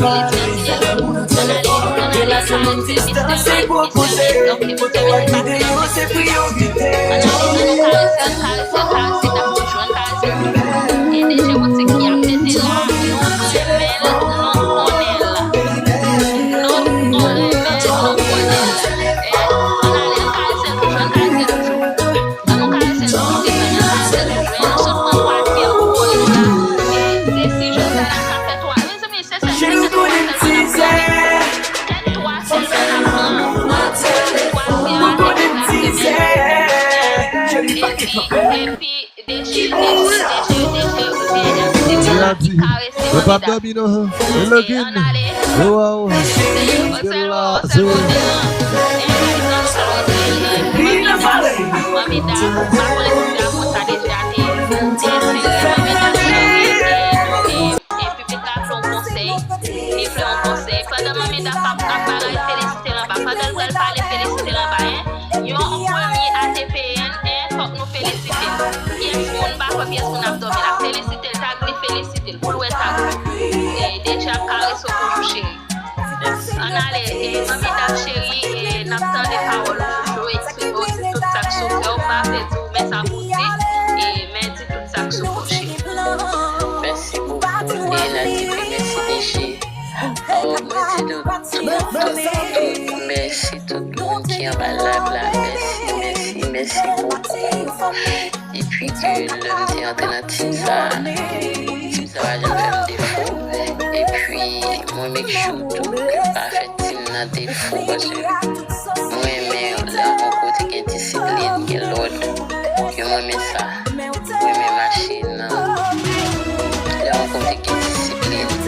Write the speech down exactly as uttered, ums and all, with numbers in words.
Ann ale, ann ale karese Mistè Mike, Mistè Mike, donk Mistè Mike pa fè anyen. Ann ale, ann nou karese l, karese l, karese l, n ap toujou, ann karese l toujou. E DG Boutik ki ap mete la, nou renmen l, nou konnen l. Nou renmen l, nou konnen l. E, ann ale, ann karese l toujou, ann karese l toujou. Ann nou karese l toujou, mezanmi, ann karese l toujou. E nou sot pran twa pye pou polis la. E, e si Jozèl la ka fè twa, mezanmi, se sa, se sa, se sa, se sa, se sa. Tèt twa sèlman n ap pran, twa pye a te deplase, men, epi, epi, deje, deje, deje, deje, deje, deje, deje, deje, karese Mami Dap. Yo p ap dòmi non. Yo login. Yo waw. Yo sèl wo, sèl wo devan. E, guys, ann salye, e, Mami Dap, Mami Dap, m pa konnen si se a konsa deja te, te sere Mami Dap cheri, e, e, e, piblik la fè yon konsèy, li fè yon konsèy. Pandan Mami Dap ap, ap bagay, felisite l anba. Pandan l pral pale, felisite l anba, en. Yon premye A T P N, en, fòk nou felisite l. Pyès moun, m pa kwè pyès moun ap dòmi la. Felisite l, tag li, felisite l. Pou l wè tag li. E, deja ap karese w toujou, cheri. Ann ale, e, Manmi Dap cheri, e, n ap tande pawòl ou toujou, eksprime w, di tout sa k sou kè w, m pa vle di w men sa pou w di, e, men di tout sa k sou kè w, cheri. Mèsi bokou, e n a di mèsi, mesye. Oh, mwen di nou tout, tout, tout, mèsi tout moun ki anba live la, mèsi, mèsi, mèsi bokou. Epi ke lè m te antre nan team sa, team sa pa janm fè m defo. Epi mwen make sure tou ke m pa fè team nan defo, paske mwen renmen lè yon kote gen disiplin, gen lòd. Ke mwen renmen sa. Mwen renmen mache nan lè yon kote gen disiplin.